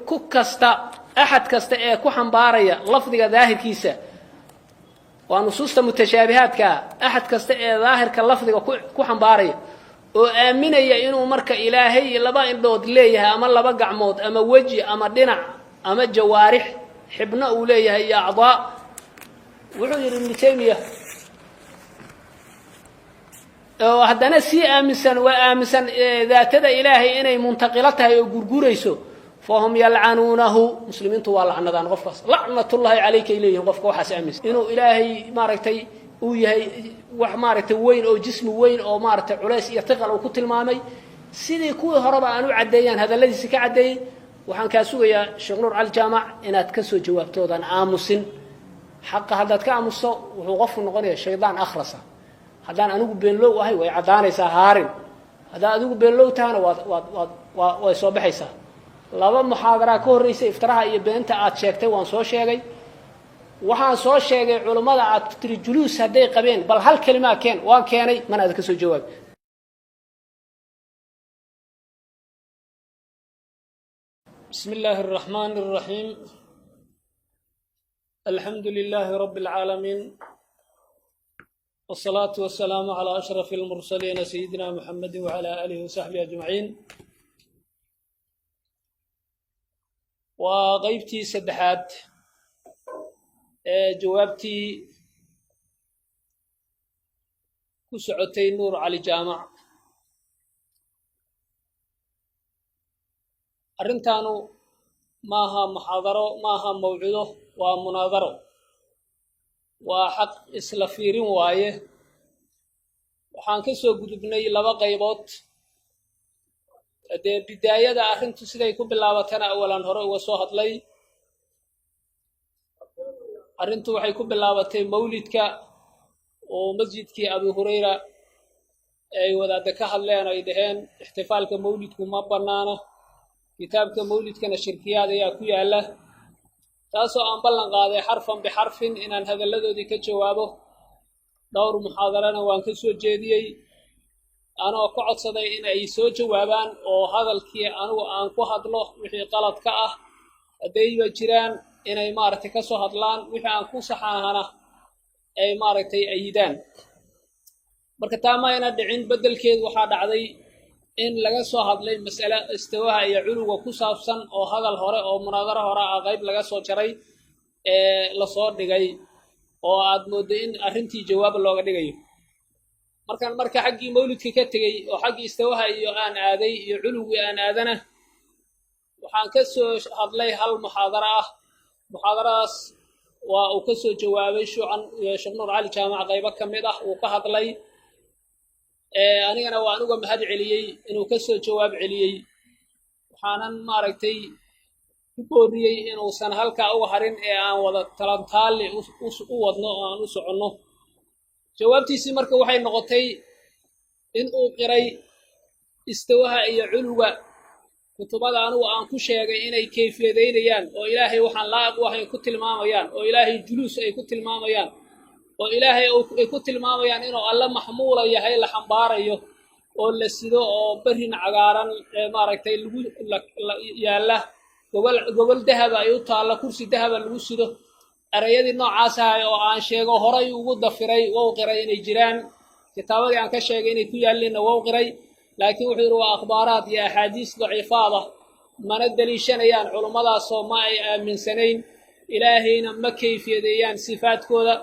Ku kasta, axad kasta ee ku xambaaraya lafdiga daahirkiisa, waa nusuusta mutashaabihaadkaa, axad kasta ee daahirka lafdiga ku xambaaraya oo aaminaya inuu marka Ilaahay laba indhood leeyahay ama laba gacmood ama weji ama dhinac ama jawaarix, xibno uu leeyahay iyo acdaa, wuxuu yidhi Ibnu Taymiya, oo haddana sii aaminsan, waa aaminsan daatada Ilaahay inay muntaqilo tahay oo gurgurayso, fahum yalcanuunahu, muslimiintu waa lacnadaan qofkaas. Lacnatullahi calayka ay leeyihin qofka waxaas aaminsan, inuu Ilaahay maaragtay uu yahay wax maaragtay weyn oo jismi weyn oo maaragtay culays iyo tiqal uu ku tilmaamay. Sidii kuwii horeba aan u caddeeyaan, hadalladiisi ka caddeeyey. Waxaan kaa sugayaa, Sheekh Nuur Cali Jaamac, inaad ka soo jawaabtoodan aamusin. Xaqa haddaad ka aamusto, wuxuu qofku noqonaya shaydaan akhrasa. Haddaan anigu beenlow ahay, way caddaanaysaa haarin. Haddaad adigu beenlow tahana, waad waad waad waa way soo baxaysaa. Laba muxaadaraa ka horreysay, iftiraha iyo beenta aad sheegtay waan soo sheegay. Waxaan soo sheegay culummada aad tiri juluus hadday qabeen, bal hal kelimaa keen. Waan keenay, mana aad ka soo jawaabi. بسم الله الرحمن الرحيم، الحمد لله رب العالمين، والصلاة والسلام على أشرف المرسلين سيدنا محمد وعلى آله وصحبه أجمعين. Waa qeybtii saddexaad ee jawaabtii ku socotay Nuur Cali Jaamac. Arrintaanu maaha muxaadaro, maaha mawcido, waa munaadaro, waa xaq isla fiirin waaye. Waxaan ka soo gudubnay laba qaybood. Dee bidaayada arrintu siday ku bilaabatana awalan hore uga soo hadlay. Arrintu waxay ku bilaabatay mawlidka oo masjidkii Abu Hurayra ay wadaadda ka hadleen, ay dhaheen ixtifaalka mawlidku ma bannaana, kitaabka mawlidkana shirkiyaad ayaa ku yaalla, taasoo aan ballan qaaday xarfan bixarfin inaan hadalladoodii ka jawaabo. Dhowr muxaadarana waan ka soo jeediyey, anoo ka codsaday in ay soo jawaabaan oo hadalkii anigu aan ku hadlo wixii qalad ka ah haddayba jiraan inay maaragtay ka soo hadlaan, wixii aan ku saxaahana ay maaragtay ayidaan. Marka taa ma ayna dhicin. Beddelkeed waxaa dhacday in laga soo hadlay mas'ale istiwaha iyo culuga ku saabsan, oo hadal hore oo munaadaro hore ah qayb laga soo jaray ee lasoo dhigay, oo aad mooddo in arrintii jawaab looga dhigayo. Markaan marka xaggii mawlidka ka tegey oo xaggii istawaha iyo aan aaday iyo culugii aan aadana, waxaan ka soo hadlay hal muxaadaro ah. Muxaadaradaas waa uu ka soo jawaabay shucan Sheekh Nuur Cali Jaamac, qaybo ka mid ah uu ka hadlay, anigana waan uga mahad celiyey inuu ka soo jawaab celiyey. Waxaanan maaragtay ku booriyey inuusan halkaa uga harin ee aan wada talantaalli u wadno oo aan u soconno. Jawaabtiisii marka waxay noqotay in uu qiray istawaha iyo culuga kutubada anigu aan ku sheegay inay kayfiyadaynayaan oo Ilaahay waxaan laa'iq u ahayn ku tilmaamayaan, oo Ilaahay juluus ay ku tilmaamayaan, oo Ilaahay ay ku tilmaamayaan inuu Alle maxmuula yahay, la xambaarayo oo la sido, oo berrin cagaaran maaragtay lagu yaalla, gobol gobol dahaba ay u taalla, kursi dahaba lagu sido. Erayadii noocaas ahay oo aan sheego horay ugu dafiray, wou qiray inay jiraan. Kitaabadii aan ka sheegay inay ku yaallinna wou qiray, laakiin wuxuu yidhi waa akhbaaraad iyo axaadiis daciifaad ah, mana deliishanayaan culummadaasoo ma ay aaminsanayn, Ilaahayna ma kayfiyadeeyaan sifaadkooda.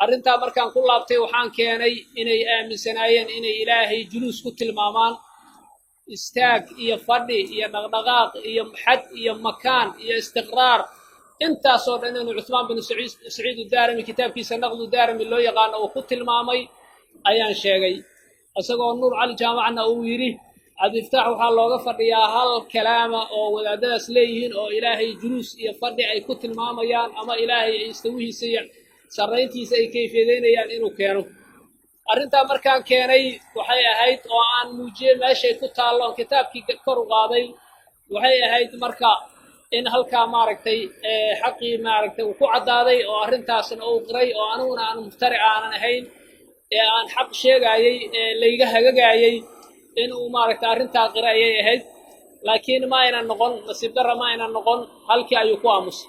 Arrintaa markaan ku laabtay, waxaan keenay inay aaminsanaayeen inay Ilaahay juluus ku tilmaamaan, istaag iyo fadhi iyo dhaqdhaqaaq iyo xad iyo makaan iyo istiqraar, intaasoo dhan inuu Cuثmaan binu Saciid udaarimi kitaabkiisa Naqdu Daarimi loo yaqaano uu ku tilmaamay ayaan sheegay, isagoo Nuur Cali Jaamacna uu yidhi Cabdifataax waxaa looga fadhiyaa hal kalaama oo wadaadadaas leeyihiin oo Ilaahay juluus iyo fadhi ay ku tilmaamayaan ama Ilaahay ay istawihiisa iyo sarrayntiisa ay kayfiyadaynayaan inuu keeno. Arrintaa markaan keenay waxay ahayd oo aan muujiyey meeshay ku taallo oon kitaabkii kor u qaaday, waxay ahayd marka in halkaa maaragtay xaqii maaragtay uu ku caddaaday oo arrintaasna uu qiray, oo aniguna aan muftaric aanan ahayn ee aan xaq sheegaayey ee layga hagagaayey, inuu maaragtay arrintaa qiray ayay ahayd. Laakiin ma aynan noqon, nasiib darra ma aynan noqon, halkii ayuu ku aamusay.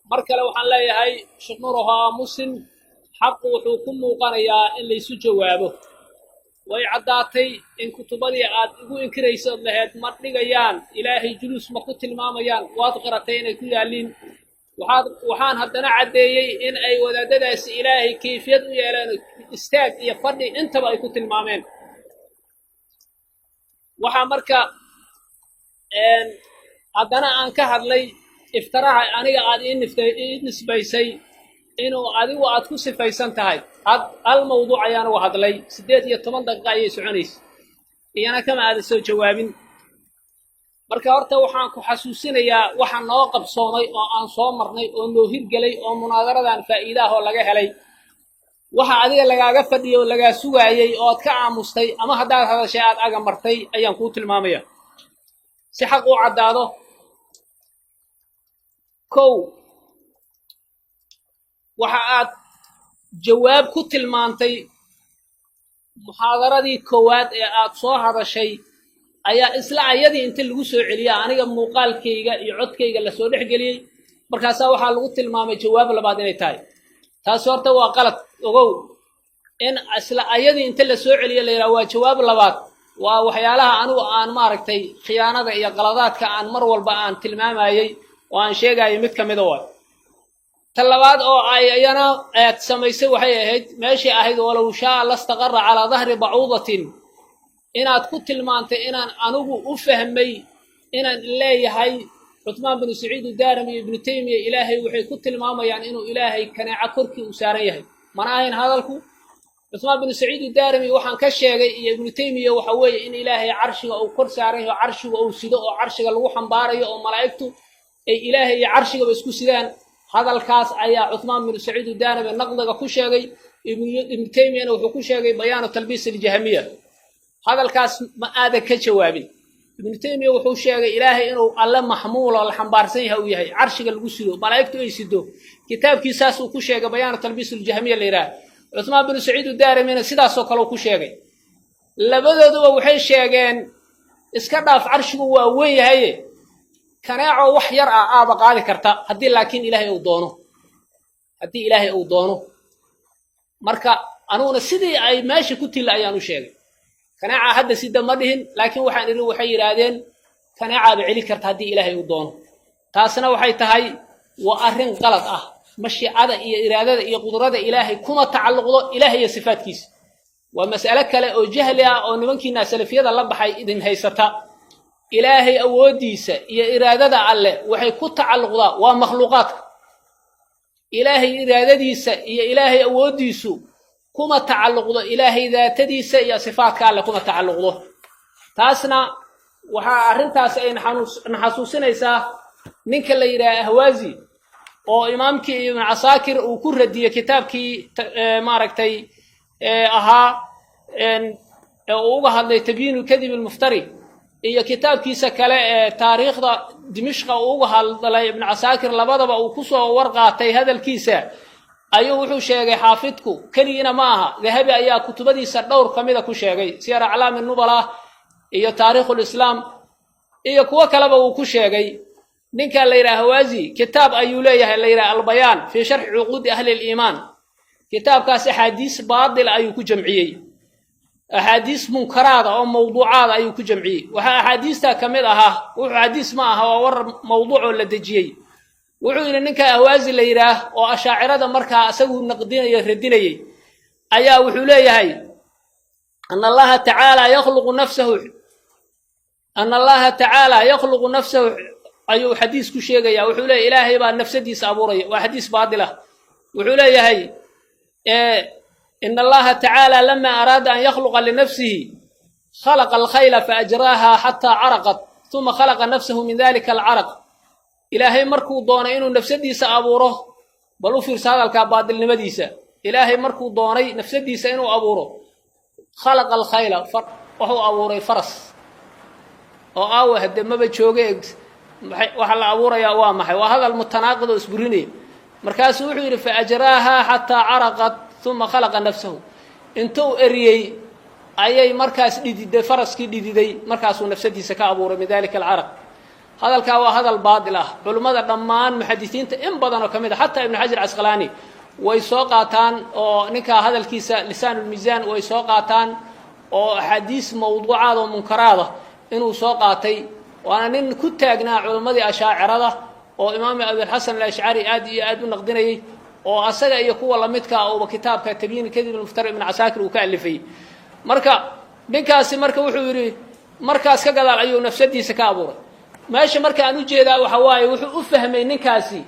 Mar kale waxaan leeyahay, Sheekh Nuur, ha aamusin. Xaqu wuxuu ku muuqanayaa in laysu jawaabo. Way caddaatay in kutubadii aad igu inkirayso od laheyd ma dhigayaan, Ilaahay juluus ma ku tilmaamayaan, waad qiratay inay ku yaalliin. Waxaad waxaan haddana caddeeyey in ay wadaadadaasi Ilaahay kayfiyad u yeeleen, istaag iyo fadhi intaba ay ku tilmaameen. Waxaa marka haddana aan ka hadlay iftaraha aniga aad ii nisbaysay inuu adigu aad ku sifaysan tahay. Hal mawduuc ayaan uga hadlay, 18 daqiiqa ayay soconaysa, iyana kama aada soo jawaabin. Marka horta waxaan ku xasuusinayaa waxa noo qabsoomay oo aan soo marnay oo noo hirgelay oo munaadaradan faa'iidaah oo laga helay. Waxa adiga lagaaga fadhiyay oo lagaa sugaayey oo aad ka aamustay ama haddaad hadashay aad aga martay ayaan kuu tilmaamaya si xaq u caddaado. Kow, waxa aad jawaab ku tilmaantay muxaadaradii koowaad ee aad soo hadashay ayaa isla ayadii inta lagu soo celiya aniga muuqaalkayga iyo codkayga lasoo dhex geliyey. Markaasaa waxaa lagu tilmaamay jawaab labaad inay tahay. Taasi horta waa qalad. Ogow, in isla ayadii inta lasoo celiyo la yidhaha waa jawaab labaad waa waxyaalaha anigu aan maaragtay khiyaanada iyo qaladaadka aan mar walba aan tilmaamayey oo aan sheegayay mid ka mida waay. Ta labaad oo ay iyana aad samaysay waxay ahayd meeshii ahayd "walow shaaa lastaqara calaa dahri bacuudatin", inaad ku tilmaantay inaan anigu u fahmay inaan leeyahay Cuthmaan binu Saciid Udaarami iyo Ibnu Taymiya Ilaahay waxay ku tilmaamayaan inuu Ilaahay kaneeco korkii uu saaran yahay. Mana ahayn hadalku. Cuthmaan binu Saciid Udaarami waxaan ka sheegay iyo Ibnu Taymiya waxa weeye in Ilaahay carshiga uu kor saaran yahay oo carshiga uu sido oo carshiga lagu xambaarayo oo malaa'igtu ay Ilaahay iyo carshigaba isku sidaan. Hadalkaas ayaa Cuthmaan binu Saciid Udaarami naqdiga ku sheegay, Ibnu Taymiyana wuxuu ku sheegay Bayaanu Talbiis Aljahmiya. Hadalkaas ma aadan ka jawaabin. Ibnu Taymiya wuxuu sheegay Ilaahay inuu alle maxmuul oo la xambaarsan yahay uu yahay, carshiga lagu sido, malaa'igtu ay sido. Kitaabkiisaas uu ku sheegay, Bayaanu Talbiis Aljahmiya la yidhaha. Cuthmaan binu Saciid Udaaramina sidaasoo kale uu ku sheegay. Labadooduba waxay sheegeen, iska dhaaf carshigu waa weyn yahaye, kaneecoo wax yar ah aaba qaadi karta haddii laakiin Ilaahay uu doono, haddii Ilaahay uu doono. Marka aniguna sidii ay meesha ku tilla ayaan u sheegay. Kaneecaa hadda sida ma dhihin, laakiin waxaan idhi waxay yidhaahdeen kaneecaaba celi karta haddii Ilaahay uu doono. Taasna waxay tahay waa arrin qalad ah. Mashiicada iyo iraadada iyo qudrada Ilaahay kuma tacalluqdo Ilaahay iyo sifaadkiisa. Waa mas'alo kale oo jahli ah oo nimankiina salafiyada la baxay idin haysata. Ilaahay awooddiisa iyo iraadada Alleh waxay ku tacalluqdaa waa makhluuqaadka. Ilaahay iraadadiisa iyo Ilaahay awooddiisu kuma tacalluqdo Ilaahay daatadiisa iyo sifaadka Alleh kuma tacalluqdo. Taasna waxaa arrintaas ay naxasuusinaysaa ninka la yidhaha Ahwaazi oo imaamkii Ibnu Casaakir uu ku radiyey kitaabkii maaragtay ahaa ee uu uga hadlay Tabyiinu Kadib Almuftari iyo kitaabkiisa kale ee taariikhda Dimishqa uu uga hadlay Ibnu Casaakir, labadaba uu kusoo warqaatay hadalkiisa. Ayuu wuxuu sheegay xaafidku, keligiina ma aha, Dahabi ayaa kutubadiisa dhowr ka mida ku sheegay, Siyar Aclaami Nubala iyo Taariikhulislaam iyo kuwo kaleba uu ku sheegay. Ninka la yidhaha Hawaazi kitaab ayuu leeyahay la yidhaha Albayaan fii Sharxi Cuquudi Ahli Liimaan. Kitaabkaas axaadiis baatil ayuu ku jamciyey, axaadiis munkaraada oo mawduucaada ayuu ku jamciyey. Waxaa axaadiistaa ka mid ahaa, wuxuu xadiis ma aha, waa war mawduuc oo la dejiyey. Wuxuu yidhi ninka Ahwaazi la yidhaah oo ashaacirada markaa isagu naqdinayo, radinayey, ayaa wuxuu leeyahay ana Allaha tacaala yakhluqu nafsahu, ana Allaha tacaala yakhluqu nafsahu ayuu xadiis ku sheegaya. Wuxuu leeyahy Ilaahay baa nafsadiisa abuuraya. Waa xadiis baatil ah. Wuxuu leeyahay ina Allaha tacaala lama araada an yakhluqa linafsihi khalaqa alkhayla faajraaha xataa caraqat uma khalaqa nafsahu min dalika alcaraq. Ilaahay markuu doonay inuu nafsadiisa abuuro, bal u fiirsa hadalkaa baatilnimadiisa, Ilaahay markuu doonay nafsadiisa inuu abuuro, khalaqa alkhayla, wuxuu abuuray faras oo aawa hade maba jooge, waxaa la abuurayaa waa maxay? Waa hadal mutanaaqid oo isburinaya. Markaasuu wuxuu yidhi faajraaha xataa caraqat uma khalaqa nafsahu. Intuu eriyey Ayay markaas dhididay, faraskii dhididay, markaasuu nafsadiisa ka abuuray min dalika alcaraq. Hadalkaa waa hadal baatil ah. Culimmada dhammaan, muxadisiinta in badan oo ka mid a, xataa Ibnu Xajar Casqalaani way soo qaataan, oo ninkaa hadalkiisa Lisaanulmiisaan way soo qaataan, oo axaadiis mawduucaad oo munkaraada inuu soo qaatay. Waana nin ku taagnaa culimmadii ashaacirada oo Imaam Abilxasan Alashcari aad iyo aad u naqdinayay, oo asaga iyo kuwa lamidkaa uuba kitaabka Tabyiin Kadib Almuftari Ibn Casaakir uu ka alifay. Marka ninkaasi marka wuxuu yidhi markaas ka gadaal ayuu nafsadiisa ka abuuray. Meesha marka aan ujeedaa waxa waaye, wuxuu u fahmay ninkaasi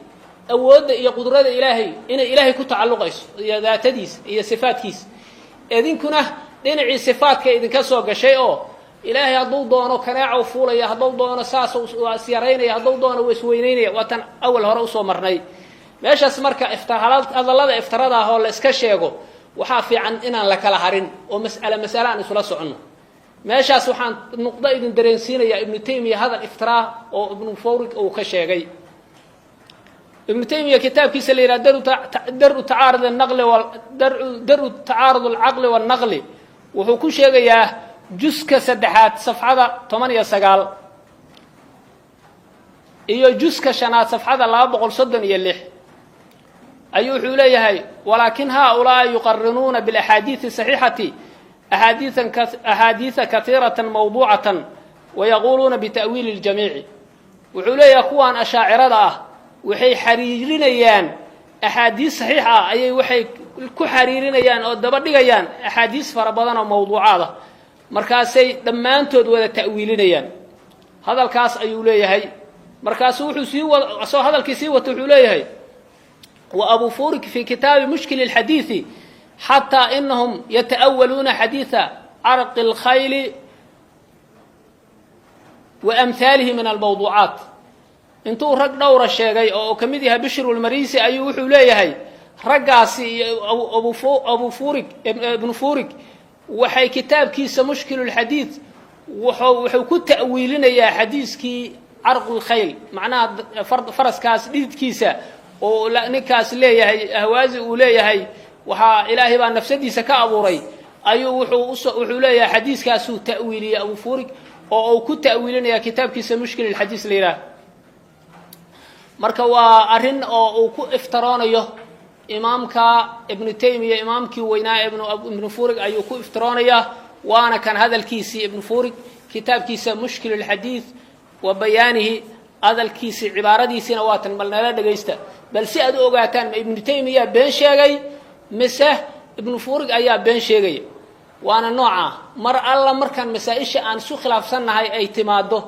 awoodda iyo qudrada Ilaahay inay Ilaahay ku tacalluqayso iyo daatadiisa iyo sifaadkiisa. Idinkuna dhinacii sifaadka idinka soo gashay, oo Ilaahay hadduu doono kaneecow fuulaya, hadduu doono saas waa isyaraynaya, hadduu doono waa isweynaynaya. Waa tan awal hore usoo marnay meeshaas. Marka hadallada iftarada ah oo la iska sheego, waxaa fiican inaan la kala harin oo mas'ale mas'ale aan isula soconno. Meeshaas waxaan nuqdo idin dareensiinayaa Ibnu Taymiya hadal iftiraa oo Ibnu Fawrig uu ka sheegay. Ibnu Taymiya kitaabkiisa la yidhaha Daru Tacaarud naqli, Daru Tacaarud Alcaqli wannaqli, wuxuu ku sheegayaa juska saddexaad safxada 19 iyo juska shanaad safxada 236 ayuu wuxuu leeyahay: "Walaakin haaulaa'i yuqarinuuna bilaxaadiidi saxiixati axaadiida kaiirata mawduucatan wayaquuluuna bita'wiili اljamiici." Wuxuu leeyahay kuwaan ashaacirada ah waxay xariirinayaan axaadiis saxiix ah, ayay waxay ku xariirinayaan oo daba dhigayaan axaadiis fara badan oo mawduucaad ah, markaasay dhammaantood wada ta'wiilinayaan. Hadalkaas ayuu leeyahay. Markaasuu wuxuu sii wa asagoo hadalkii sii wata wuxuu leeyahay: "Wa Abu Furik fi kitaabi Mushkil اlxadiidi xataa inahum yata'awaluuna xadiida carqi اlkhayli wa amhaalihi min almawduucaat." Intuu rag dhowra sheegay oo uu ka mid yahay Bishrulmarisi, ayuu wuxuu leeyahay raggaasi iyo Abu Furig, Ibnu Furig, waxay kitaabkiisa Mushkilulxadiid wuxuu ku ta'wiilinayaa xadiiskii carqulkhayl, macnaha faraskaas dhididkiisa oo ninkaas leeyahay Ahwaazi uu leeyahay waxaa Ilaahay baa nafsadiisa ka abuuray, ayuu wuxuu leeyahay xadiiskaasuu ta'wiiliyey Abu Furig, oo uu ku ta'wiilinaya kitaabkiisa Mushkilulxadiis la yidhaah. Marka waa arrin oo uu ku iftiroonayo imaamka Ibnu Taymiya, imaamkii weynaa Ibnu Furig ayuu ku iftiroonayaa. Waana kan hadalkiisii Ibnu Furig kitaabkiisa Mushkilulxadiid wa Bayaanihi, hadalkiisii cibaaradiisiina waa tan. Bal nala dhegaysta, bal si aad u ogaataan ma Ibnu Taymiya been sheegay mise Ibnu Furig ayaa been sheegaya. Waana noocaa mar alla markaan masaa-isha aan isu khilaafsannahay ay timaado,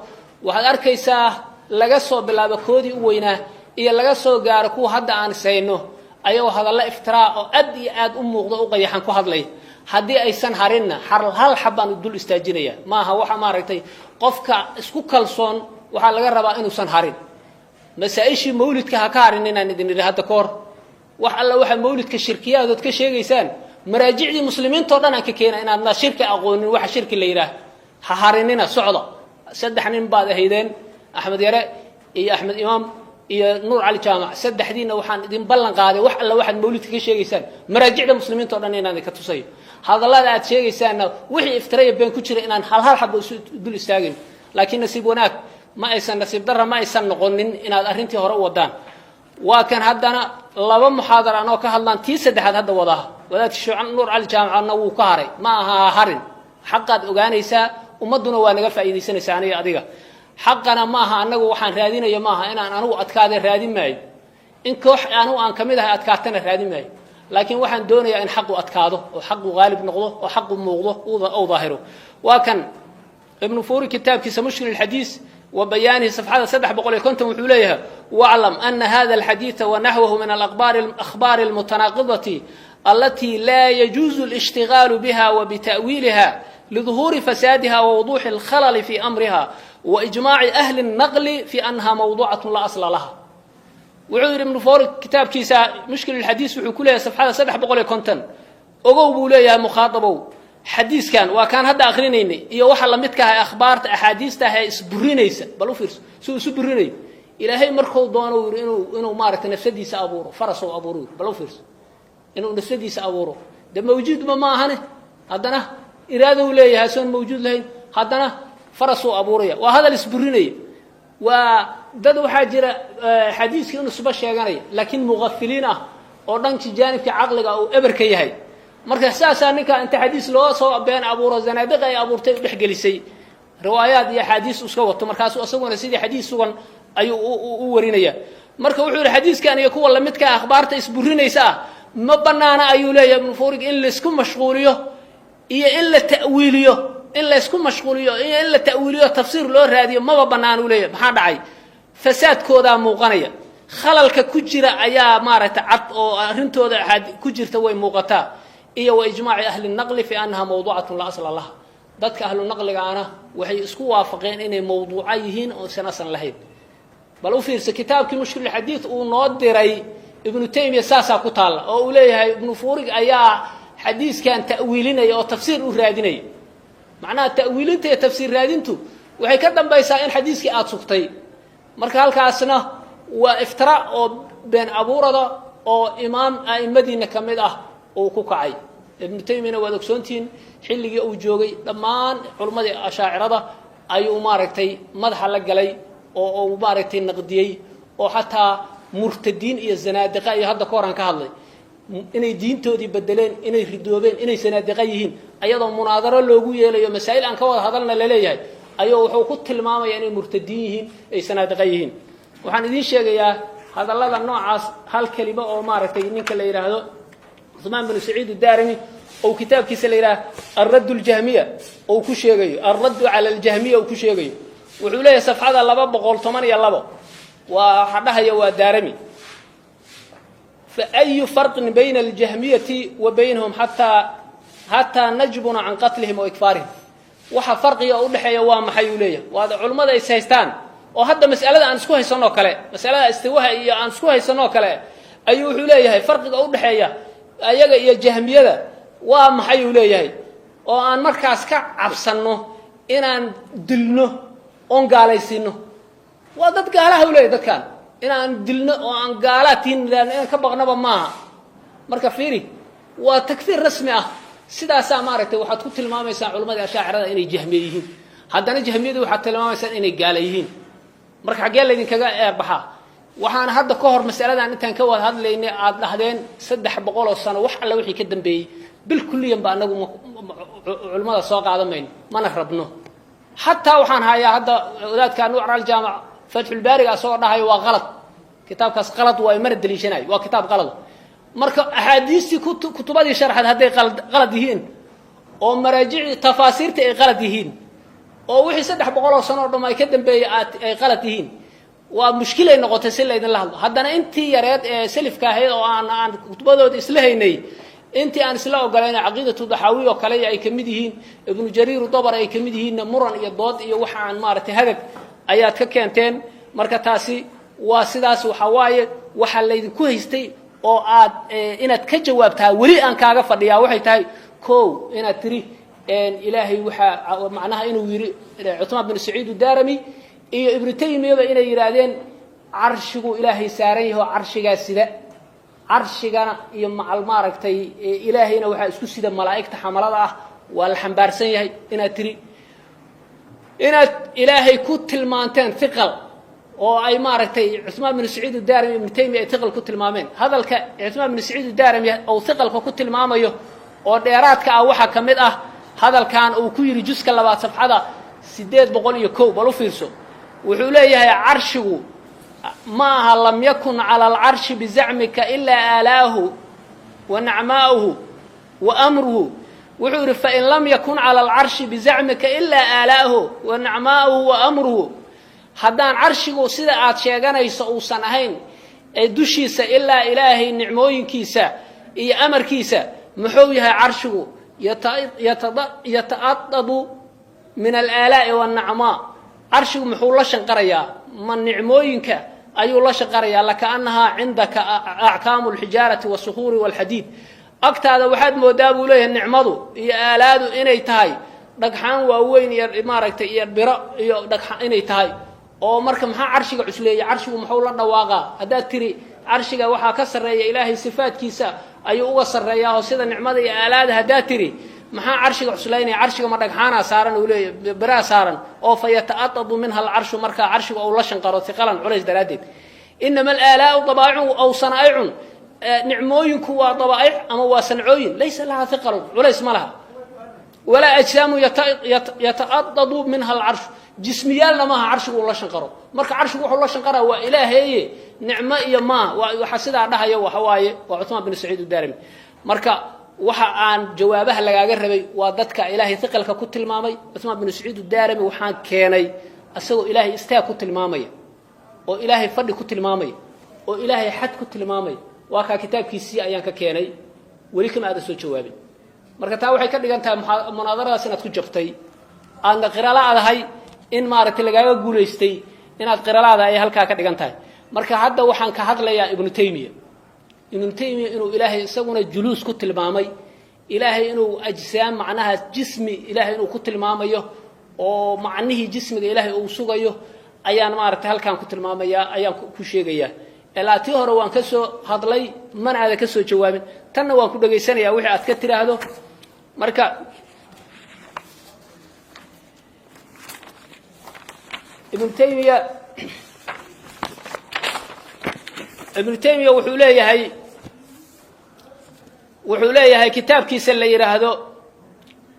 waxaad arkaysaa laga soo bilaabo koodii u weynaa iyo laga soo gaaro kuwa hadda aan ishayno, ayagoo hadallo iftiraa oo aad iyo aad u muuqdo u qayaxan ku hadlay. Haddii aysan harinna, hal xab baan dul istaajinaya. Maaha waxa maaragtay qofka isku kalsoon waxaa laga rabaa inuusan harin. Masaa-ishii mawlidka ha ka harin inaan idin idhi hadda ka hor. Wax alla waxaa mawlidka shirkiyaadood ka sheegaysaan, maraajicdii muslimiintao dhan aan ka keena inaadna shirki aqoonin. Waxa shirki la yidhaah ha harinina, socda. Saddex nin baad ahaydeen, Axmed Yare iyo Axmed Imaam iyo Nuur Cali Jaamac. Saddexdiinna waxaan idin ballan qaaday wax alla waxaad mawlidka ka sheegaysaan maraajicda muslimiinta o dhan inaan idinka tusayo. Hadallada aad sheegaysaanna wixii iftiraya been ku jira inaan hal hal xabo isu dul istaagin. Laakiin nasiib wanaag ma aysan, nasiib darra ma aysan noqonin inaad arrintii hore u wadaan. Waa kan haddana laba muxaadara anoo ka hadlaan, tii saddexaad hadda wadaa. Wadaadka Sheekh Nuur Cali Jaamacadna wuu ka haray. Ma aha harin, xaqaad ogaanaysaa, ummadduna waa naga faa'iidaysanaysaa aniga adiga. Xaqana ma aha annagu waxaan raadinayo, maaha inaan anigu adkaada raadin maayo, in koox anigu aan ka mid ahay adkaatana raadin maayo, laakiin waxaan doonayaa in xaqu adkaado oo xaqu qaalib noqdo oo xaqu muuqdo ou daahiro. Waa kan Ibnu Fuuri kitaabkiisa Mushkil Alxadiis wa Bayaanihi safxada 350 wuxuu leeyahay: "Waclam ana hada alxadiida wanaxwahu min alakhbaari almutanaaqidati alati laa yajuuzu alishtigaalu biha wa bita'wiiliha liduhuuri fasaadiha wa wuduuxi alkhalali fi amriha wa ijmaaci ahli الnaqli fi annaha mawduucat laa asla laha." Wuxuu yidhi Ibnu Fuuri kitaabkiisa Mushkil Alxadiis wuxuu ku leeyahay safxada 350: "Ogow," buu leeyahay, "mukhaadabow, xadiiskan waa kaan hadda akrinaynay iyo waxa lamidka ah akhbaarta axaadiista ah ee isburinaysa." Bal u fiirso suu isu burinayo. Ilaahay markuu doono yidhi inuu maaragtay nafsadiisa abuuro, faras ou abuuro yidhi. Bal u fiirso inuu nafsadiisa abuuro, de mawjuudba ma ahane, haddana Iraadou leeyahay asoon mawjuud lahayn, haddana farasuu abuuraya. Waa hadal isburinaya. Waa dad waxaa jira xadiiskii inuu suba sheeganaya, laakiin muqafiliin ah oo dhankii jaanibka caqliga uu eber ka yahay. Marka saasaa ninka inta xadiis loo soo been abuuro, zanaadiqa ay abuurtay, u dhexgelisay riwaayaad iyo axaadiis iska wato, markaasuu isaguna sidii xadiis sugan ayuu u warinaya. Marka wuxuu yihi xadiiskan iyo kuwa lamidka akhbaarta isburinaysa ah ma banaana, ayuu leeyahay Ibnu Furig, in laysku mashquuliyo iyo in la ta'wiiliyo. In laysku mashquuliyo iyo in la ta'wiiliyo, tafsiir loo raadiyo, maba banaan, uu leeyahay. Maxaa dhacay? Fasaadkoodaa muuqanaya, khalalka ku jira ayaa maaragtay cad, oo arrintooda ku jirta way muuqataa. Iyo wa ijmaaci ahli naqli fi annaha mawduucatun laa asla laha. Dadka ahlu naqligaana waxay isku waafaqeen inay mawduuca yihiin oo isan asal lahayn. Bal u fiirsa kitaabkii Mushkilxadiid uu noo diray Ibnu Taymiya, saasaa ku taalla oo uu leeyahay Ibnu Furig ayaa xadiiskan ta'wiilinaya oo tafsiir u raadinaya. Macnaha ta'wiilinta iyo tafsiir raadintu waxay ka dambaysaa in xadiiskii aada sugtay. Marka halkaasna waa iftira oo been abuurada oo imaam a'immadiina ka mid ah uu ku kacay. Ibnu Taymiyana waad ogsoontihiin, xilligii uu joogay dhammaan culimmadii ashaacirada ayuu maaragtay madaxa la galay oo uu maaragtay naqdiyey, oo xataa murtadiin iyo zanaadiqa iyo hadda ka hor aan ka hadlay inay diintoodii bedeleen, inay ridoobeen, inay zanaadiqa yihiin, ayadoo munaadaro loogu yeelayo, masaa'il aan ka wada hadalna laleeyahay, ayuu wuxuu ku tilmaamaya inay murtadiin yihiin, ay zanaadiqa yihiin. Waxaan idiin sheegayaa hadallada noocaas hal kelimo oo maaragtay ninka la yidhaahdo Cuثmaan binu Saciid Daarimi ou kitaabkiisa la yidhaha Alradd ljahmiya ou ku sheegayo, Alraddu cala aljahmiya uu ku sheegayo. Wuxuu leeyahay safxada 212, waa waxa dhahaya waa Daarami: "Faayu farqin bayna aljahmiyati wa baynahum xataa najbuna can qatlihim wa ikfaarihim?" Waxa farqiga u dhexeeya waa maxay, uu leeyahay? Waad culimmada is haystaan oo hadda mas'alada aan isku haysanoo kale, masalada istiwaha iyo aan isku haysanoo kale, ayuu wuxuu leeyahay farqiga udhexeeya ayaga iyo jahmiyada waa maxay, uu leeyahay, oo aan markaas ka cabsanno inaan dilno oon gaalaysiino? Waa dad gaalaha, u leeyahy, dadkaan inaan dilno oo aan gaalaa tiin nidhaahno, inaan ka baqnaba maaha. Marka fiiri, waa takfiir rasmi ah. Sidaasaa maaragtay waxaad ku tilmaamaysaan culammadii ashaacirada inay jahmiye yihiin, haddana jahmiyadu waxaad tilmaamaysaan inay gaala yihiin. Marka xaggee laydinkaga eerbaxaa? Waxaan hadda ka hor masaladan intaan ka wada hadlaynay aada dhahdeen 300 oo sano wax alla wixii ka dambeeyey bil kulliyan ba anagu culimmada soo qaadan mayno, mana rabno. Xataa waxaan hayaa hadda wadaadka Nuuc Aljaamac Fatxulbaariga asagoo dhahayo waa qalad kitaabkaas, qalad waayo, mana daliishanayo, waa kitaab qalad. Marka axaadiistii kutubadii sharxad hadday qalad yihiin, oo maraajicdii tafaasiirtii ay qalad yihiin, oo wixii 300 oo sano o dham ay ka dambeeyey ay qalad yihiin, waa mushkilay noqotay si laydinla hadlo. Haddana intii yareed ee selifka ahayd oo aan kutubadooda isla haynay, intii aan isla ogolayna, Caqiidatu Daxaawiy oo kale ay kamid yihiin, Ibnu Jariir Dabar ay kamid yihiinna, muran iyo dood iyo waxa aan maaragtay hadag ayaad ka keenteen. Marka taasi waa sidaas. Waxa waaye waxaa laydinku haystay oo aad inaad ka jawaabtaa weli aan kaaga fadhiyaa waxay tahay: kow, inaad tiri Ilaahay waxaa macnaha inuu yidhi Cuثmaan bin Saciid Daarami iyo Ibnu Taymiyaba inay yidhaahdeen carshigu Ilaahay saaran yaho, carshigaa sida, carshigana iyo macal maaragtay Ilaahayna waxaa isku sida malaa'igta xamalada ah, waa la xambaarsan yahay. Inaad tiri inaad Ilaahay ku tilmaanteen hiqal, oo ay maaragtay Cuثmaan bin Saciid Daarimi, Ibnu Taymiya ay hiqal ku tilmaameen. Hadalka Cuثmaan bin Saciid Daarimi ou hiqalka ku tilmaamayo oo dheeraadka ah waxaa ka mid ah hadalkan uu ku yidhi juska labaad safxada 801. Bal u fiirso, wuxuu leeyahay: carshigu ma aha "lam yakun cala alcarshi bizacmika ilaa aalaahu wa nacmaa'uhu wa amruhu". Wuxuu yidhi: "Fain lam yakun cala alcarshi bizacmika ilaa aalaahu wa nacmaa'uhu wa amruhu", haddaan carshigu sida aad sheeganayso uusan ahayn ee dushiisa ilaa Ilaahay nicmooyinkiisa iyo amarkiisa, muxuu yahay carshigu? "Yata'adabu min alaalaa'i wannacmaa", carshigu muxuu la shanqarayaa? Ma nicmooyinka ayuu la shanqarayaa? "Lakaannahaa cindaka ackaamu alxijaarati wasuhuuri walxadiid", agtaada waxaad moodaa, buu leeyahay, nicmadu iyo aalaadu inay tahay dhagxaan waaweyn iyo maaragtay iyo biro iyo dhagxa inay tahay. Oo marka maxaa carshiga cusleeyey? Carshigu muxuu la dhawaaqaa? Haddaad tiri carshiga waxaa ka sarreeya Ilaahay sifaadkiisa ayuu uga sarreeyaa oo sida nicmada iyo aalaada, haddaad tiri Maxaa carshiga cuslaynaya? Carshiga ma dhagxaanaa saaran uu leeyahy, biraa saaran oo fa yata'adadu minha alcarshu, markaa carshiga uu la shanqaro hiqalan culays daraaddeed. Inama alaalaau dabaa'icun aw sanaa'icun, nicmooyinku waa dabaa'ic ama waa sancooyin, laysa lahaa hiqalun, culays ma laha. Walaa ajsaamu yata'adadu minha alcarshu, jismiyaalna maaha carshigu uu la shanqaro. Marka carshigu wuxuu la shanqaraa waa ilaaheeye, nicmo iyo maaha. Waxa sidaa dhahaya waxa waaye waa Cuثmaan bin Saciid udaarimi. Marka waxa aan jawaabaha lagaaga rabay waa dadka ilaahay hiqalka ku tilmaamay. Cuثmaan bin Saciid udaarimi waxaan keenay isagoo ilaahay istaag ku tilmaamaya, oo ilaahay fadhi ku tilmaamaya, oo ilaahay xad ku tilmaamaya. Waa kaa kitaabkiisii ayaan ka keenay, weli kama aadan soo jawaabin. Marka taa waxay ka dhigan tahay munaadaradaas inaad ku jabtay, aadna qiralaadahay in maaragtay lagaaga guulaystay, inaad qiralaada ay halkaa ka dhigan tahay. Marka hadda waxaan ka hadlayaa Ibnu Taymiya. Ibnu Taymiya inuu ilaahay isaguna juluus ku tilmaamay, ilaahay inuu ajsaam macnaha jismi ilaahay inuu ku tilmaamayo oo macnihii jismiga ilaahay uu sugayo ayaan maaragtay halkaan ku tilmaamayaa, ayaan ku sheegayaa. Ilaa tii hore waan ka soo hadlay, mana aadan ka soo jawaabin, tanna waan ku dhegaysanayaa wixii aad ka tiraahdo. Marka Ibnu Taymiya wuxuu leeyahay, kitaabkiisa la yidhaahdo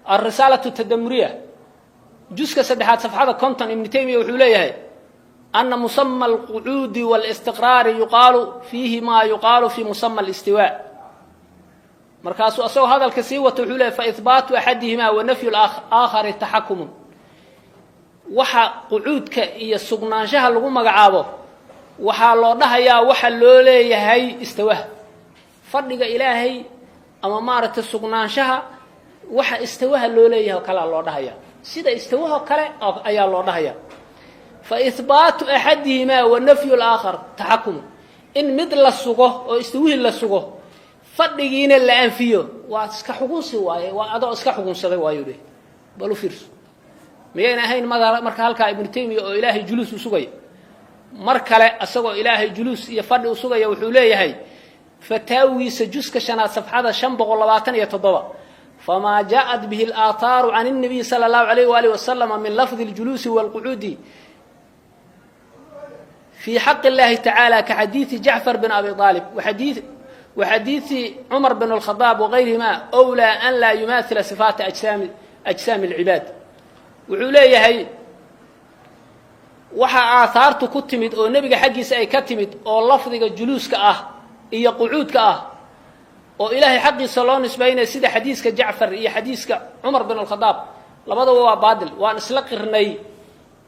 Alrisaalatu Tadamuriya, juska saddexaad safxada 50, Ibnu Taymiya wuxuu leeyahay ana musama alqucuudi wاlistiqraari yuqaalu fiihi ma yuqaalu fi musama alistiwaa. Markaasuu asagoo hadalka sii wato wuxuu leeyahy faihbaatu axadihima wa nafyu aakhari taxakumun. Waxa qucuudka iyo sugnaanshaha lagu magacaabo waxaa loo dhahayaa waxa loo leeyahay istawaha, fadhiga ilaahay ama maaragtay sugnaanshaha, waxa istawaha loo leeyahay oo kalea loo dhahaya, sida istawahoo kale ayaa loo dhahaya. Fa ihbaatu axadihimaa wa nafyu laakhar taxakumun, in mid la sugo oo istawihii la sugo, fadhigiina la anfiyo, waa iska xugunsi waaye, waa adoo iska xugunsaday waayuu leh. Bal u fiirso, miyayna ahayn marka halkaa Ibnu Taymiya oo ilaahay juluus u sugaya? Mar kale isagoo ilaahay juluus iyo fadhi u sugaya wuxuu leeyahay fataawigiisa juska shanaad safxada 527, famaa jaaءat bihi alaathaaru can الnabiy salى اllahu alayh waalih wasalama min lafdi اljuluusi wاlqucuudi fii xaqi اllahi tacaala ka xadiidi Jacfar bin Abi aalib wa xadiidi Cumar bin اlkhadaab wagayrihima wlaa an laa yumaahila sifaata ajsaami اlcibaad. Wuxuu leeyahay waxa aathaartu ku timid oo nebiga xaggiisa ay ka timid oo lafdiga juluuska ah iyo qucuudka ah oo ilaahay xaqiisa loo nisbaynaya, sida xadiiska Jacfar iyo xadiiska Cumar bin alkhadaab, labadaba waa baadil. Waan isla qirnay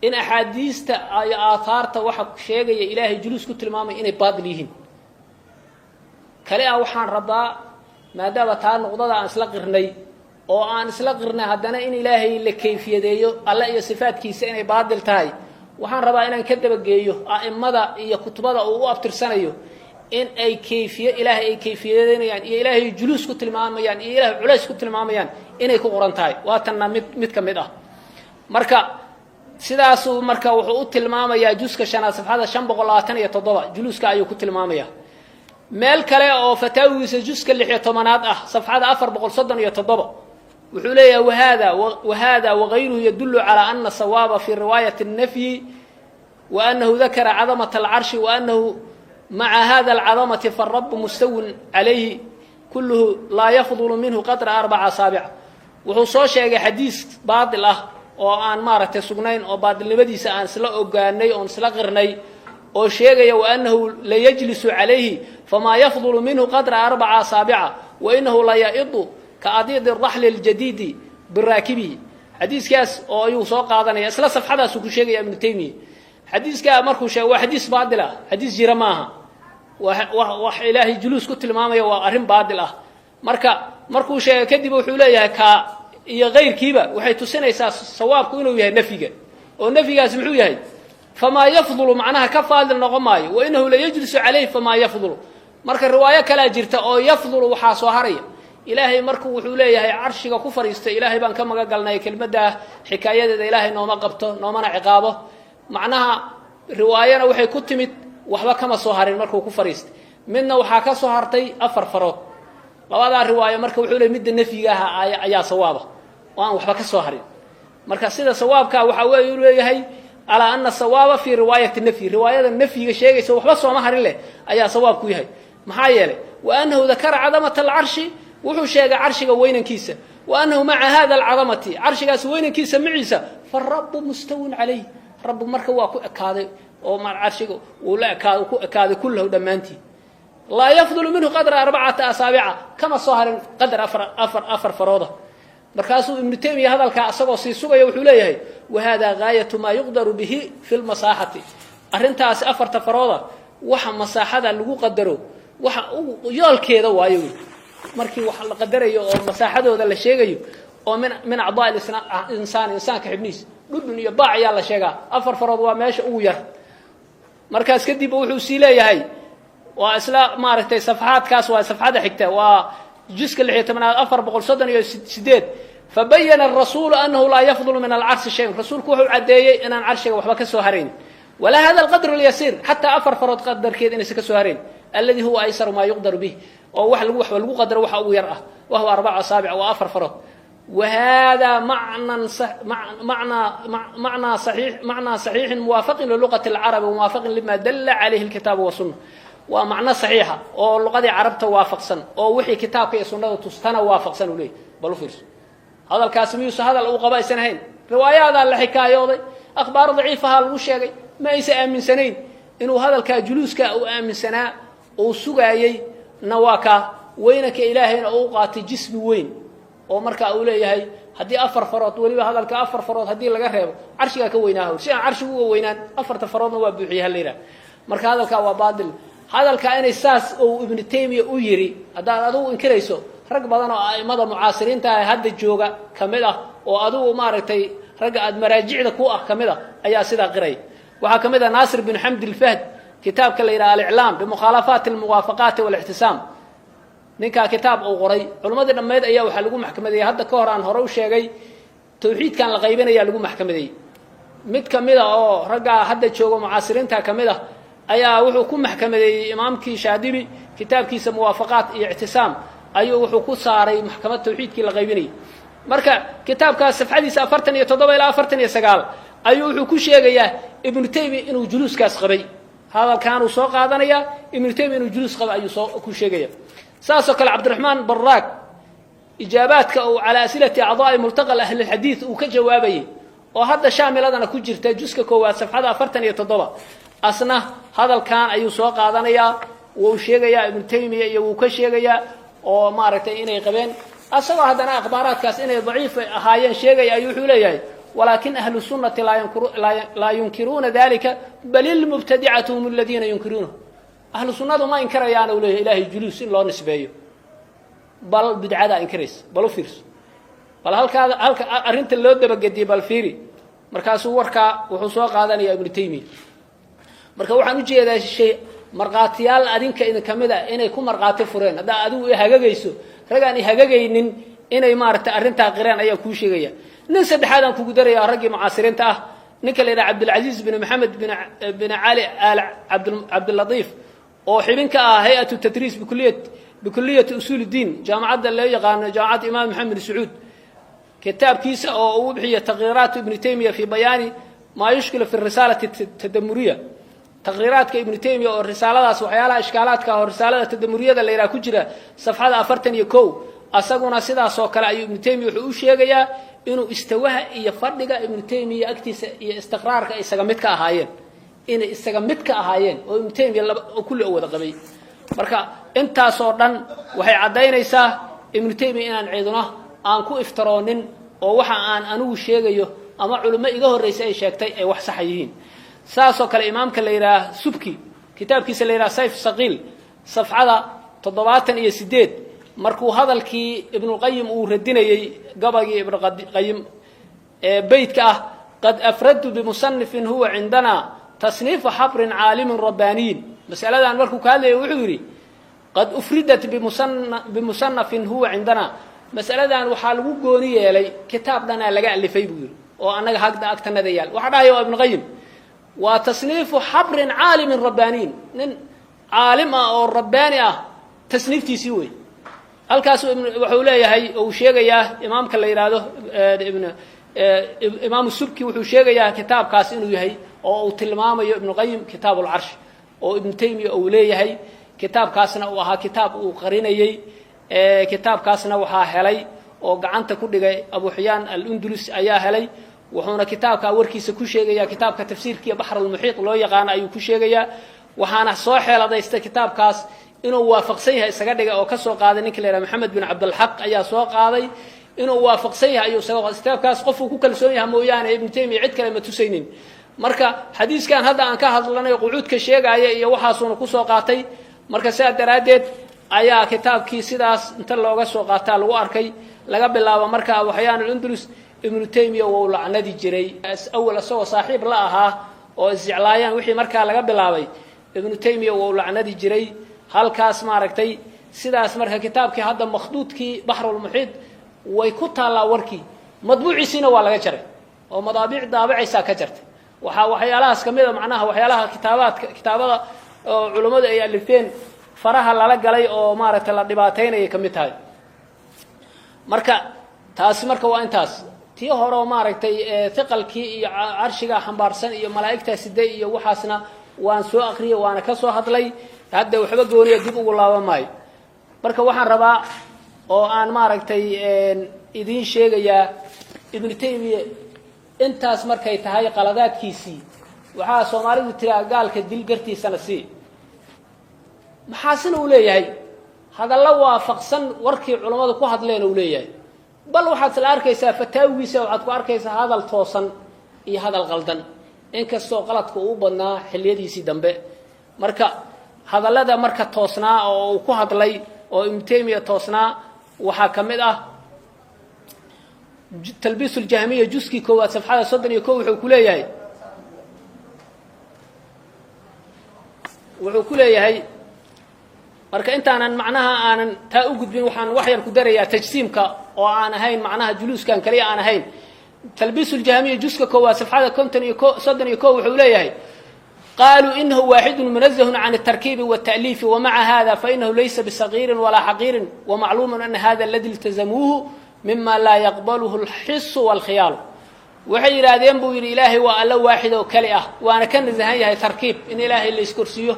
in axaadiista iyo aathaarta waxa sheegaya ilaahay juluus ku tilmaamay inay baadil yihiin. Kale ah waxaan rabaa, maadaama taa nuqdada aan isla qirnay oo aan isla qirnay haddana in ilaahay la kayfiyadeeyo alle iyo sifaadkiisa inay baadil tahay, waxaan rabaa inaan ka dabageeyo a'imada iyo kutubada uu u abtirsanayo in ay kayfiye ilaahay ay kayfiyadeynayaan iyo ilaahay juluus ku tilmaamayaan iyo ilaahay culays ku tilmaamayaan inay ku qoran tahay. Waa tanna mid ka mid ah. Marka sidaasuu marka wuxuu u tilmaamayaa juska shanaad safxada 527 juluuska ayuu ku tilmaamayaa. Meel kale oo fataawigiisa juska 16aad ah safxada 437 wuxuu leeyahay wahada wagayruhu yadulu calaa ana sawaaba fi riwaayati الnafyi wa anahu dakara cadamata alcarshi wa anahu maca hada alcadamati faarabu mustawin calayhi kulluhu laa yafdulu minhu qadra arbaca asaabica. Wuxuu soo sheegay xadiis baatil ah oo aan maaragtay sugnayn oo baatilnimadiisa aan isla ogaanay oon isla qirnay oo sheegaya waanahu layajlisu calayhi famaa yafdulu minhu qadra arbaca asaabica wainahu layaidu kaadiidi raxli ljadiidi biraakibihi. Xadiiskaas oo ayuu soo qaadanaya, isla safxadaasuu ku sheegaya Ibnu Taymiya. Xadiiskaa markuu sheegay waa xadiis baatil ah, xadiis jira maaha, wax ilaahay juluus ku tilmaamaya waa arrin baatil ah. Marka markuu sheegay kadib wuxuu leeyahay kaa iyo kayrkiiba waxay tusinaysaa sawaabku inuu yahay nafyiga, oo nafyigaas muxuu yahay? Famaa yafdulu, macnaha ka faadil noqon maayo, wainahu layajlisu calayh famaa yafdulu. Marka riwaayo kalaa jirta oo yafdulu waxaa soo haraya ilaahay markuu wuxuu leeyahay carshiga ku fadhiistay, ilaahay baan ka magan galnay kelmaddaa xikaayadeeda, ilaahay nooma qabto noomana ciqaabo. Macnaha riwaayana waxay ku timid waxba kama soo harin markuu ku fadhiistay, midna waxaa ka soo hartay 4 farood. Labadaa riwaayo marka wuxuu leey midda nafyiga ah ayaa sawaaba oo aan waxba ka soo harin. Marka sida sawaabkaa waxaa weeye uu leeyahay calaa ana sawaaba fii riwaayati nafyi, riwaayada nafyiga sheegaysa waxba sooma harin leh ayaa sawaab ku yahay. Maxaa yeelay wa annahu dakara cadamata alcarshi, wuxuu sheegay carshiga weynankiisa, wa annahu maca hada alcadamati, carshigaas weynankiisa maciisa, farabu mustawin calayh, rabbi marka waa ku ekaaday oo carshiga uu la ekaaday, ku ekaaday kullahu dhammaantii. Laa yafdulu minhu qadra arbacata asaabica, kama soo harin qadar afar farooda. Markaasuu Ibnu Taymiya hadalkaa isagoo sii sugaya wuxuu leeyahay wa hada gaayatu maa yuqdaru bihi fi lmasaaxati, arrintaasi afarta farooda waxa masaaxada lagu qadaro waxa yoolkeeda waayo wy markii wax la qadarayo oo masaaxadooda la sheegayo oo min acdaa insaani, insaanka xibnihiis dhudhun iyo baac ayaa la sheegaa, afar farood waa meesha ugu yar. Markaas kadib wuxuu sii leeyahay waa isla maaragtay safxaadkaas, waa safxada xigta, waa juska 16aad 438. Fabayana arasuulu anahu laa yafdulu min alcarshi shayun, rasuulku wuxuu caddeeyey inaan carshiga waxba ka soo harayn, walaa hada alqadru alyasiir, xataa afar farood qadarkeed inaysan ka soo harayn, aladi huwa aysaru maa yuqdaru bih, oo wax lagu waxba lagu qadaro waxa ugu yar ah, wa huwa arbacu asaabic, waa afar farood. Wa hada macnan macnaa saxiix, macnaa saxiixin muwaafaqin liluqati alcarabi muwaafaqin lima dalla calayhi alkitaabu wasunna, waa macno saxiixa oo luqadii carabta waafaqsan oo wixii kitaabka iyo sunnada tustana waafaqsan uu leeyay. Bal u fiirso hadalkaasi, miyuuse hadal uu qaba aysan ahayn? Riwaayaadaa la xikaayooday, akhbaar daciifahaa lagu sheegay, ma aysan aaminsanayn inuu hadalkaa juluuska uu aaminsanaa uu sugaayey na waa kaa weynanka ilaahayna uu qaatay jismi weyn oo markaa uu leeyahay haddii afar farood, weliba hadalka afar farood haddii laga reebo carshigaa ka weynaa hawl, si aan carshigu uga weynaan afarta faroodna waa buuxiyey ha la yidhaha. Marka hadalkaa waa baatil, hadalkaa inay saas uu Ibnu Taymiya u yidhi haddaad adigu inkirayso, rag badan oo a'immada mucaasiriinta ah hadda jooga ka mid ah oo adigu maaragtay ragga aada maraajicda ku ah ka mid ah ayaa sidaa qiraya. Waxaa ka mid ah Naasir bin Xamdi alfahd, kitaabka la yidhaha Aliclaam bimukhaalafaati almuwaafaqaati walictisaam, ninkaa kitaab uu qoray culimmadii dhammayd ayaa waxaa lagu maxkamadeeyey, hadda ka hor aan hore u sheegay, tawxiidkan la qaybinayaa lagu maxkamadeeyey. Mid ka mid a oo raggaa hadda jooga mucaasiriinta ka mid ah ayaa wuxuu ku maxkamadeeyey imaamkii Shaadibi, kitaabkiisa Muwaafaqaat iyo Ictisaam ayuu wuxuu ku saaray maxkamad tawxiidkii la qaybinayay. Marka kitaabkaas safxadiisa 47 ilaa 49 ayuu wuxuu ku sheegayaa Ibnu Taymiya inuu juluuskaas qabay, hadalkaanuu soo qaadanayaa, Ibnu Taymiya inuu juluus qabay ayuu soo ku sheegaya. Saasoo kale Cabdiraxmaan Baraag ijaabaadka uu calaa asilati acdaai multaqa ahlilxadiid uu ka jawaabayey oo hadda shaamiladana ku jirta juska koowaad safxada 47, asna hadalkan ayuu soo qaadanayaa, wuu sheegayaa Ibnu Taymiya iyo wuu ka sheegayaa oo maaragtay inay qabeen, asagoo haddana akhbaaraadkaas inay daciif ahaayeen sheegaya ayuu wuxuu leeyahay walaakin ahlu sunnati laa yunkiruuna dalika bal ilmubtadicatu hum aladiina yunkiruunahu, ahlu sunnadu ma inkirayaan uu leeyahay ilaahay juluus in loo nisbeeyo, bal bidcadaa inkiraysa. Bal u fiirso, bal halkaa halka arrinta loo dabagediyey bal fiiri. Markaasuu warkaa wuxuu soo qaadanayaa Ibnu Taymiya. Marka waxaan ujeedaa shay markhaatiyaal adinka idin ka mid a inay ku markhaati fureen, haddaa adigu ihagagayso ragaan ihagagaynin inay maaragtay arrintaa qireen ayaan kuu sheegaya. Nin saddexaad aan kugu daraya raggii mucaasiriinta ah, ninka la yidhaha Cabdilcaziiz bin Maxamed bin Cali Aal Cabdilatiif oo xibin ka ah hay-atu tadriis bikuliyati usuul iddiin, jaamacadda loo yaqaano jaamacadda Imaam Maxamed bin Sacuud, kitaabkiisa oo uu bixiyo taqriiraat Ibnu Taymiya fi bayaani maa yushkilu fi risaalati tadamuriya, taqriiraadka Ibnu Taymiya oo risaaladaas waxyaalaha ishkaalaadka oo risaalada tadamuriyada la yidhaha ku jira, safxada 41, asaguna sidaas oo kale ayuu Ibnu Taymiya wuxuu u sheegayaa inuu istawaha iyo fadhiga Ibnu Taymiya agtiisa iyo istiqraarka isaga mid ka ahaayeen, inay isaga mid ka ahaayeen oo Ibnu Taymiya laba kulli oo wada qabay. Marka intaasoo dhan waxay caddaynaysaa Ibnu Taymiya inaan ciiduna aan ku iftiroonin oo waxa aan anigu sheegayo ama culimo iga horraysay ay sheegtay ay wax saxa yihiin. Saasoo kale imaamka la yidhaha Subki, kitaabkiisa la yidhaha Sayf Saqiil, safxada 78, markuu hadalkii Ibnulqayim uu radinayey, gabaygii Ibnuqayim ee beytka ah qad afradtu bimusanifin huwa cindana tasniifu xabrin caalimin rabbaaniyin, masaladan markuu ka hadlayay wuxuu yidhi qad ufridat bimusanafin huwa cindana, masaladan waxaa lagu gooni yeelay kitaab dhanaa laga alifay buu yidhi oo annaga hagda agtanada yaal. Waxaa dhahaya waa Ibnuqayim, waa tasniifu xabrin caalimin rabbaaniyin, nin caalim ah oo rabbaani ah tasniiftiisii wey. Halkaas wuxuu leeyahay oo uu sheegayaa imaamka la yidhaahdo ibn Imaamu Subki, wuxuu sheegayaa kitaabkaas inuu yahay oo uu tilmaamayo Ibnu Qayim Kitaab Ulcarsh oo Ibnu Taymiya uu leeyahay. Kitaabkaasna uu ahaa kitaab uu qarinayey. Kitaabkaasna waxaa helay oo gacanta ku dhigay Abu Xiyaan Alundulus ayaa helay. Wuxuuna kitaabka warkiisa ku sheegayaa kitaabka tafsiirkiiya Baxr Almuxiit loo yaqaano ayuu ku sheegayaa. Waxaana soo xeeladaystay kitaabkaas inuu waafaqsan yahay isaga dhigay oo ka soo qaaday ninka la yidhaha Maxamed bin Cabdilxaq ayaa soo qaaday. Inuu waafaqsan yahay ayuu isaga kitaabkaas qofuu ku kalsoon yahay mooyaane Ibnu Taymiya cid kale ma tusaynin. Marka xadiiskan hadda aan ka hadlanay qucuudka sheegaya iyo waxaasuuna kusoo qaatay. Marka sidaa daraaddeed ayaa kitaabkii sidaas inta looga soo qaataa lagu arkay. Laga bilaabo marka Abu Xayaan Alundulus Ibnu Taymiya wou lacnadi jiray awal, isagoo saaxiib la ahaa oo isjeclaayaan. Wixii markaa laga bilaabay Ibnu Taymiya wou lacnadi jiray halkaas, maaragtay, sidaas. Marka kitaabkii hadda makhduudkii Baxrulmuxiid way ku taallaa warkii, madbuuciisiina waa laga jaray oo madaabiic daabacaysaa ka jartay. Waxaa waxyaalahaas ka mid a macnaha waxyaalaha kitaabaadka, kitaabada oo culummadu ay alifeen faraha lala galay oo maaragtay la dhibaataynayay ka mid tahay. Marka taasi marka waa intaas. Tii hore oo maaragtay hiqalkii iyo carshigaa xambaarsan iyo malaa'igtaa side iyo waxaasna waan soo akriyay, waana ka soo hadlay. Hadda waxba gooniya dib ugu laaban maayo. Marka waxaan rabaa oo aan maaragtay idiin sheegayaa Ibnu Taymiya intaas markay tahay qaladaadkiisii, waxaa Soomaalidu tiraa gaalka dil gartiisana sii. Maxaasina uu leeyahay hadallo waafaqsan warkii culammadu ku hadleen uu leeyahay. Bal waxaad isla arkaysaa fataawigiisa, waxaad ku arkaysaa hadal toosan iyo hadal qaldan, inkastoo qaladka uu badnaa xilliyadiisii dambe. Marka hadallada marka toosnaa oo uu ku hadlay oo Ibnu Taymiya toosnaa waxaa ka mid ah Talbiis Uljahmiya juskii koowaad safxada 31 wuxuu ku leeyahay. Marka intaanan macnaha aanan taa u gudbin, waxaan wax yar ku darayaa tajsiimka oo aan ahayn macnaha juluuskan kaliya aan ahayn. Talbiis Uljahmiya juska koowaad safxada 51 31 wuxuu leeyahay: qaluu inahu waaxidu munazahun can الtarkiibi wالتأliifi, wamaca hada fainahu laysa bsagiirin walaa xaqiirin, wamacluumu ana hada aladi iltazamuuhu mima laa yaqbaluhu اlxisu wاlkhiyaalu. Waxay yidhaahdeen buu yidhi, Ilaahay waa Alla waaxid oo keli ah, waana ka nasahan yahay tarkiib in Ilaahay la iskorsiiyo,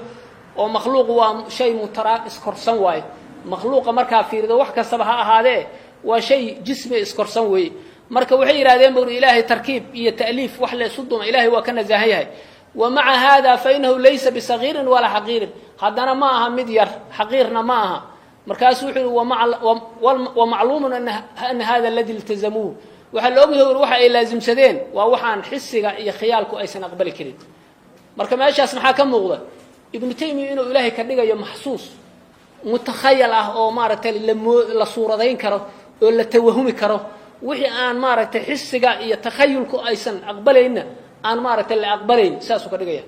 oo makhluuqu waa shay mutaraa iskorsan waaye. Makhluuqa markaa fiirido wax kastaba ha ahaadee waa shay jismi iskorsan weeye. Marka waxay yidhahdeen buu yidhi, Ilaahay tarkiib iyo ta'liif wax la isu duma Ilaahay waa ka nasahan yahay. Wa maca hada fainahu laysa bisagiirin walaa xaqiirin, haddana ma aha mid yar, xaqiirna ma aha. Markaasuu wuxuu yihi, wamacluumun ana hada aladi iltazamuuhu, waxaa la ogyahay waxa ay laasimsadeen waa waxaan xisiga iyo khiyaalku aysan aqbali karin. Marka meeshaas maxaa ka muuqda? Ibnu Taymiya inuu Ilaahay ka dhigayo maxsuus mutakhayal ah oo maaragtay la suuradayn karo oo la tawahumi karo, wixii aan maaragtay xisiga iyo takhayulku aysan aqbalaynna aan maaragtay la aqbalayn, saasuu ka dhigaya.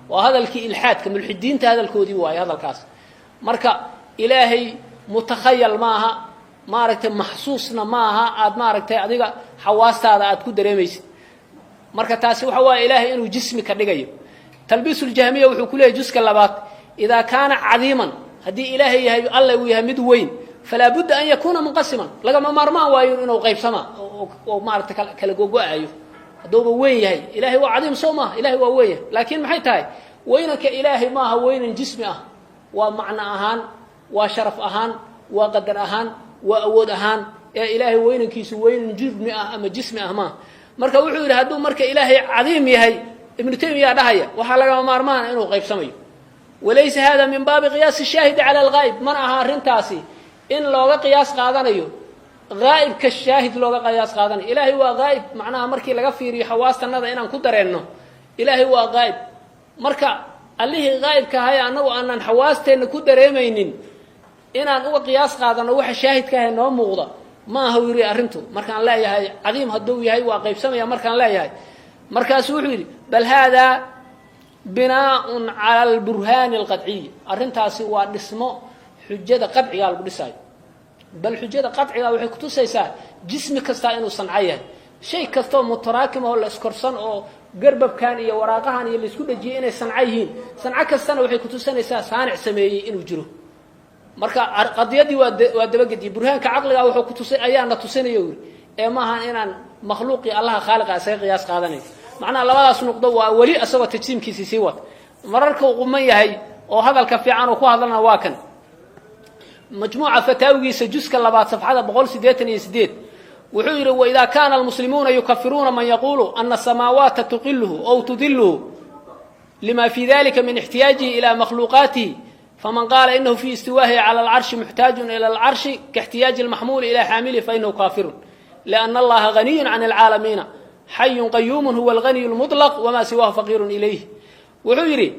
Waa hadalkii ilxaadka mulxidiinta hadalkoodii waaye hadalkaas. Marka Ilaahay mutakhayal ma aha, maaragtay maxsuusna ma aha aad maaragtay adiga xawaastaada aad ku dareemaysid. Marka taasi waxa waaye Ilaahay inuu jismi ka dhigayo. Talbiisuljahmiya wuxuu ku leeyahy juska labaad: idaa kaana cadiiman, haddii Ilaahay yahay Alla uu yahay mid weyn, falaa budda an yakuuna munqasiman, lagama maarmaan waayo inuu qaybsama oo maaragtay kala gogo-ayo. Hadduuba weyn yahay Ilahay, waa cadiim soo maaha? Ilahay waa weyn yahay, laakiin maxay tahay weynanka Ilaahay? Maaha weynan jismi ah, waa macno ahaan, waa sharaf ahaan, waa qadar ahaan, waa awood ahaan. Ee Ilaahay weynankiisu weynan jurmi ah ama jismi ah maaha. Marka wuxuu yidhi, hadduu marka Ilaahay cadiim yahay, Ibnu Taymiya dhahaya, waxaa lagama maarmaana inuu qaybsamayo. Walaysa hada min baabi qiyaasi shaahidi cala alghaa'ib, mana aha arrintaasi in looga qiyaas qaadanayo haa'ibka shaahid looga qiyaas qaadanayo. Ilaahay waa haa'ib, macnaha markii laga fiiriyo xawaastanada inaan ku dareenno Ilaahay waa haa'ib. Marka Allihii haa'ibka ahay annagu aanan xawaasteenna ku dareemaynin inaan uga qiyaas qaadano waxa shaahidka ahay noo muuqda ma aha, yidhi arrintu. Markaan leeyahay cadiim hadduu yahay waa qaybsamaya markaan leeyahay, markaasuu wuxuu yidhi: bal haadaa binaaun cala alburhaani alqadciy, arrintaasi waa dhismo xujada qadcigaa lagu dhisaayo. Bal xujada qadcigaa waxay kutusaysaa jismi kastaa inuu sanco yahay, shay kastoo mutaraakim oo la iskorsan oo garbabkan iyo waraaqahan iyo laisku dhejiyey inay sanco yihiin. Sanco kastana waxay kutusanaysaa saanic sameeyey inuu jiro. Marka qadiyadii waa dabagediyey, burhaanka caqligaa wuxuu ku tusay ayaana tusinaya yiri, ee maahan inaan makhluuqii Allaha khaaliqa isaga qiyaas qaadanayo. Macnaha labadaas nuqdo waa weli isagoo tajsiimkiisii sii wata. Mararka uu quman yahay oo hadalka fiican uu ku hadlana waa kan majmuuca fataawigiisa, juska labaad, safxada 188. Wuxuu yidhi: "Waidaa kaana almuslimuuna yukafiruuna man yaquulu ana asamaawaata tuqiluhu ow tudiluhu lima fi dalika min ixtiyaajihi ila makhluuqaatihi, faman qaala inahu fi istiwaahi cala alcarshi muxtaajun ila alcarshi kaixtiyaaji almaxmuuli ila xaamilihi fainahu kaafirun, liana allaha ganiyun can alcaalamiina, xayun qayuumun, huwa alganiyu lmutlaq, wamaa siwaahu faqiirun ilayh." Wuxuu yidhi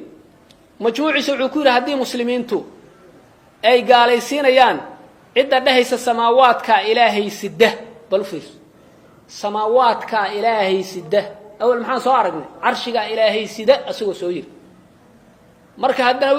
majmuuciisa, wuxuu ku yidhi, haddii muslimiintu ay gaalaysiinayaan cidda dhehaysa samaawaadkaa Ilaahay sida, bal u fiirso, samaawaadkaa Ilaahay sida, awal maxaan soo aragnay? Carshigaa Ilaahay sida, asagoo soo yiri. Marka haddana